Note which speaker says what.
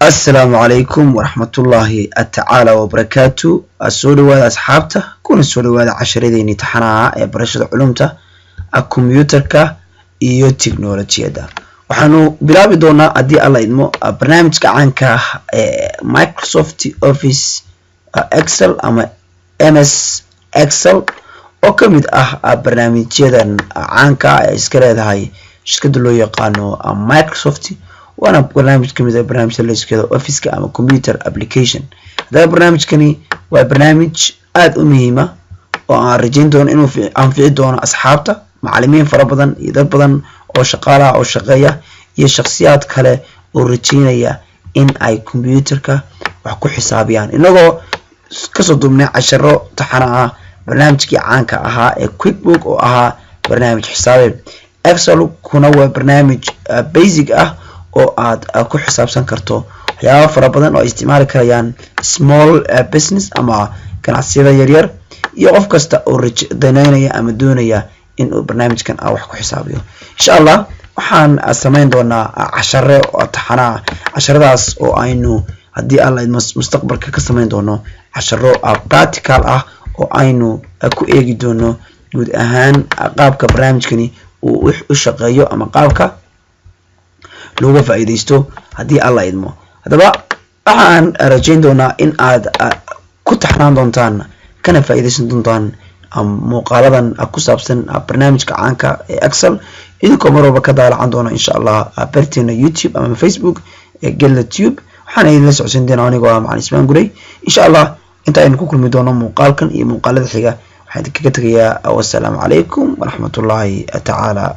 Speaker 1: Assalaamu calaykum waraxmatullaahi tacaala wabarakaatu. Soo dhawaada asxaabta, kuna soo dhawaada casharadeenii taxanaha ee barashada culumta combyuterka iyo technolojiyadda. Waxaanu bilaabi doonaa, haddii Alla idmo, barnaamijka caanka ah ee Microsoft Office Excel ama MS Excel, oo ka mid ah barnaamijyadan caanka ah ee iska leedahay shirkadda loo yaqaano Microsoft, waana barnaamij kamid ah barnaamijka laiskeeda officeka ama computer application. Haddaba barnaamijkani waa barnaamij aada u muhiima oo aan rajeyn doono inuu anfici doono asxaabta, macalimiin fara badan iyo dad badan oo shaqaalaha oo shaqeeya iyo shakhsiyaad kale oo rajeynaya in ay computerka wax ku xisaabiyaan. Inagoo kasoo duubnay casharo taxana ah barnaamijkii caanka ahaa ee QuickBook oo ahaa barnaamij xisaabeed, Excel kuna waa barnaamij basic ah oo aad ku xisaabsan karto waxyaaba fara badan oo ay isticmaali karayaan small business ama ganacsiyada yaryar iyo qof kasta oo danaynaya ama doonaya in uu barnaamijkan wax ku xisaabiyo. Insha Allah waxaan samayn doonaa cashare oo taxanaa, casharadaas oo aynu, haddii Alla mustaqbalka, ka samayn doono casharo practical ah oo aynu ku eegi doono guud ahaan qaabka barnaamijkani uu u shaqeeyo ama qaabka looga faa'iidaysto, haddii Alla idmo. Haddaba waxaan rajayn doonaa in aad ku taxnaan doontaan kana faa'iidaysan doontaan muuqaaladan ku saabsan barnaamijka caanka ee Excel, idinkoo mar walba ka daalacan doona, insha Allah, barteena YouTube ama Facebook ee Gelna Tube. Waxaana idinla socodsiin doonaa anigoo ah Macalin Ismaan Gurey. Insha Allah inta aynu ku kulmi doono muuqaalkan iyo muuqaalada xiga, waxaan idinkaga tegayaa wassalaamu calaykum waraxmatullaahi tacaala.